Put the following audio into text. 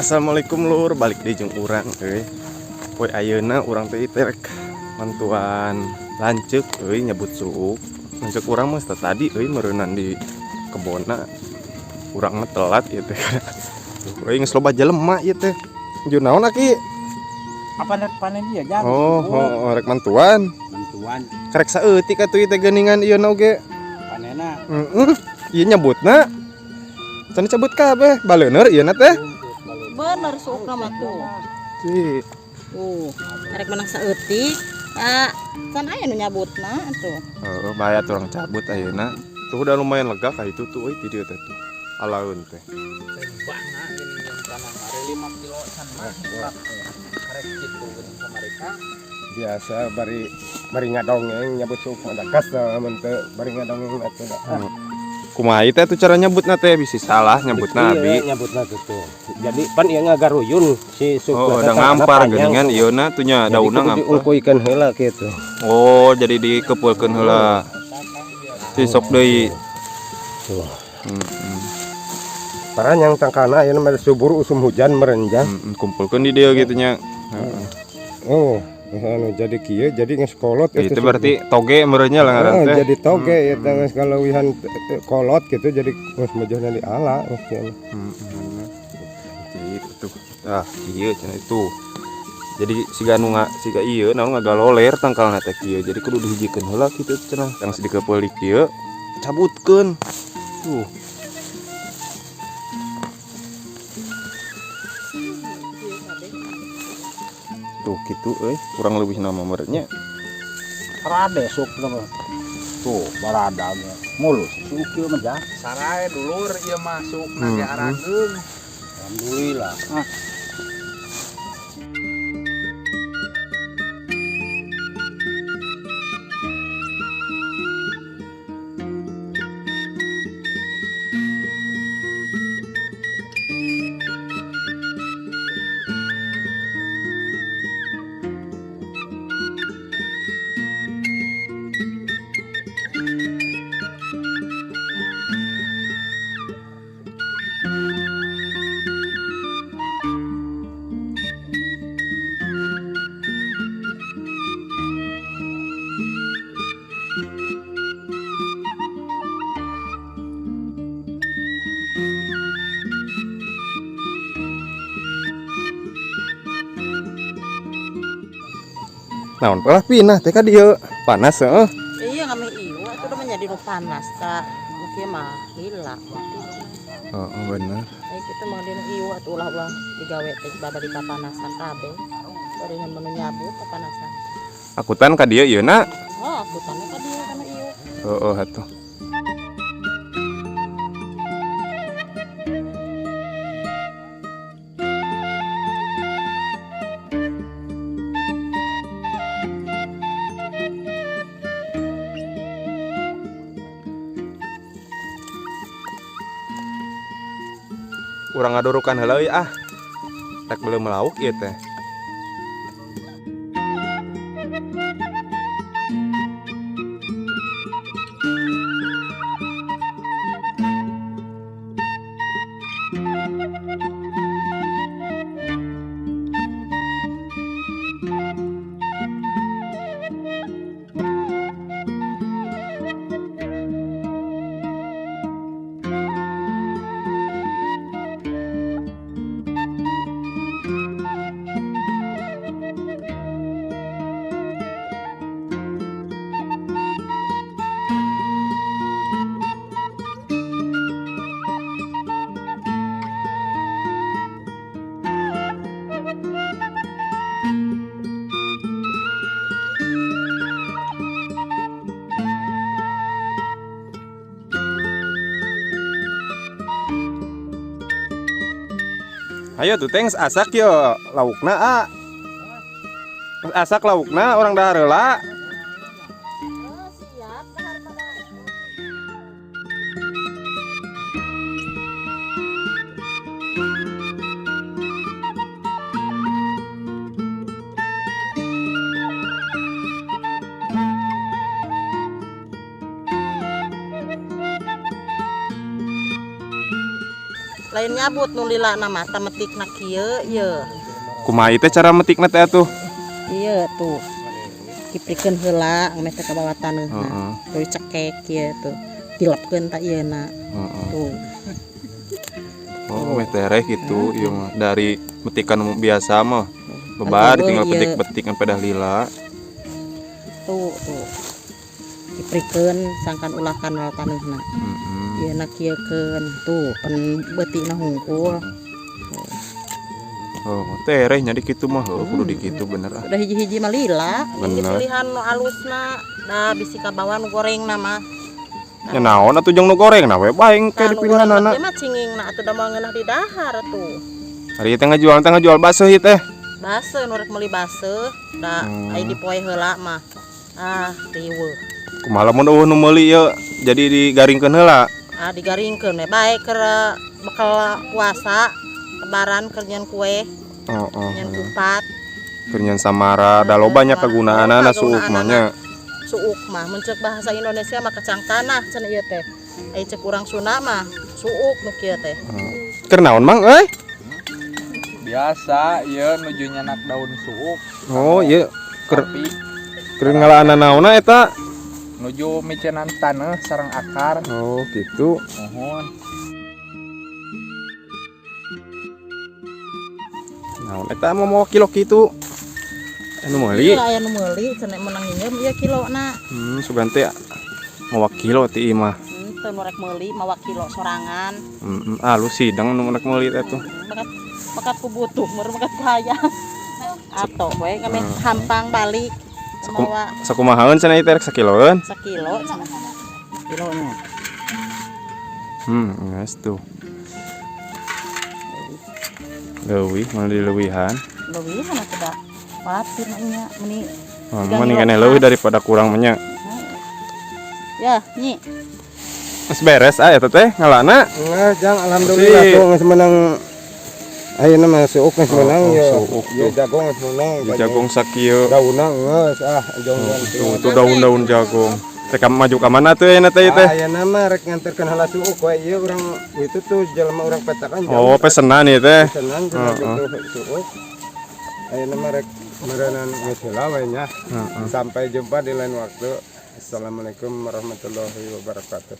Assalamualaikum lur, balik di jeung urang euy. Poe ayeuna urang teh rek mantuan lanceuk euy nyebut suuk. Lanceuk urang mah tadi euy meureunan di kebonna. Urang mah telat ieu teh. Euy geus loba jelema ieu teh. Nuju naon aki? Apa rek panen ieu jang? Oh, rek mantuan. Mantuan. Karek saeutik atuh ieu teh geuningan ieu na oge. Panena. Heeh. Ieu nyebutna. Can dicabut kabeh, baleuneur ieu na teh. Bener suukna mah tuh. Cih. Tuh, arek menang saeutik. Ah, can aya nu nyabutna atuh. Heeh, bahaya tuh orang cabut ayeuna. Tuh udah lumayan lega ka itu tuh euy di dieu teh tuh. Alaeun teh. Bangga geuning jeung tanah mare 5 kilo can mah. Karek kitu geuning kamari ka. Biasa bari bari ngadongeng nyabut suuk mah da kesel mun teu bari ngadongeng atuh da. Kumaha ieu teh tuh cara nyebutna teh bisi salah nyebutna Iya, abi. Nyebutna tuh tuh. Jadi pan ieu ngagaruyun si suuk. Oh, udah ngampar geuningan ieu na tuh nya daunna ngampar. Diungkuykeun heula kitu. Oh, jadi dikepeulkeun heula. Si sok deui. Tuh. Paranyang tangkana ayeuna mah subur usum hujan merenjang. Kumpulkeun di dieu kitu nya. Heeh. Oh, anu jadi kieu jadi geus kolot itu berarti toge meureunnya lah ngaran teh. Jadi toge ieu teh geus kaleuwihan kolot gitu jadi geus mejahna di ala geus kieu. Gitu tuh. Ah, ieu cenah itu. Jadi siga nu siga ieu naon ngagaloler tangkalna teh kieu. Jadi kudu dihijikeun heula kitu cenah. Tang dikepeul kieu cabutkeun. Tuh. Tuh gitu euy, kurang lebih nama meureunnya. Rade suuk teh. Tuh, barada ge. Mulus suuk ieu mah jang. Sarai dulur ieu mah suukna ge arageung. Alhamdulillah. Ah. Naon pelah pinah teh ka dieu. Panas heeh. Iya ngameh ieu atuh udah menjadi nu panas ka. Nu kieu mah lila. Heeh bener. Ai kitu mah dina ieu atuh ulah-ulah digawe teh babari papanasan kabeh. Bari ngan menu nyabut papanasan. Akutan ka dieu ieu na? Oh, akutan ka dieu kana ieu. Heeh atuh. Urang ngadurukan heula euy ah. Rek beuleum lauk ieu teh. Ayo tuh thanks asak yo laukna a. Asak laukna orang dahar heula. Oh, siap dahar pada. Lain nyabut nu lila mah tah metikna kieu ieu. Kumaha teh cara metikna teh atuh? Iya tuh. Kiprikeun heula meh teh ka bawah taneuhna. Heeh. Tuh cekek kieu tuh. Tilepkeun ta ieu na. Heeh. Tuh. Oh, meh tereh gitu ieu mah dari metikan biasa mah. Bebar tinggal Iya. petik-petik kan pedah lila. Tuh tuh. Kiprikeun sangkan ulah kanal taneuhna. Heeh. Ieu na kieukeun tuh pen beutina hungkul. Oh, tereh nya di kitu mah heuh kudu di kitu bener ah. Udah hiji-hiji mah lila. Ini Bener. pilihan nu alusna da bisi kabawa nu gorengna mah. Ya naon atuh jeung nu goreng na we bae engke Tah, di nu goreng pilihanana. mah cingingna atuh da moal ngeunah di dahar tuh. Ari teh ngajual baseuh ieu teh. Baseuh nu rek meuli baseuh da ai dipoe heula mah. Ah, riweuh. Kumaha lamun eueuh nu meuli ieu jadi digaringkeun heula. Ah, digaringkeun we bae keur bekal puasa lebaran keur nyeun kue, Oh. nyeun kupat. Keur nyeun samara da loba nya kagunaanana suuk mah nya. Suuk mah mun ceuk bahasa Indonesia mah kacang tanah cenah ieu teh. Ai ceuk urang Sunda mah suuk nu kieu teh. Keur naon Mang euy? Biasa ieu nuju nyanak daun suuk. Oh, ieu keur Tapi keur ngalaana naonna eta? nuju micenan taneuh sareng akar. Oh, gitu. Muhun. Naon eta mau mawa kilo kitu? Anu meuli. Ieu aya nu meuli cenah meunang nginjem ieu kilona. Sugan teh mawa kilo ti ieu mah. Teu nu rek meuli mawa kilo sorangan. Heeh, alus sidang nu rek meuli teh tuh. Bakat bakat ku butuh, meureun bakat ku hayang. Ato we kami hampang balik. Mawa Sakumahaeun cenah ieu teh rek sakiloeun? sakilo cenah. Kilonya. Geus tuh. Leuwih, mana dileuwihan. Leuwihan atuh da. Khawatir mah nya meni. Oh, mending keneh leuwih daripada kurang mah nya. Ya, nyi. Geus beres ah eta teh ngalana. Nggak, jang alhamdulillah tuh geus menang. Ayeuna mah suuk geus menang Oh, ya. suuk Ieu tuh. jagung geus menang. Di jagung sakieu. Daunna geus ah jong Tuh, tuh daun-daun jagung. Teh maju ka mana tuh ayeuna teh teh? Ayeuna mah rek nganterkeun heula suuk we ieu urang itu tuh jelema urang petakan. Oh, pesenan ieu teh. Pesenan cenah gitu suuk. Ayeuna mah rek meureunan geus heula we nya. Sampai jumpa di lain waktu. Assalamualaikum warahmatullahi wabarakatuh.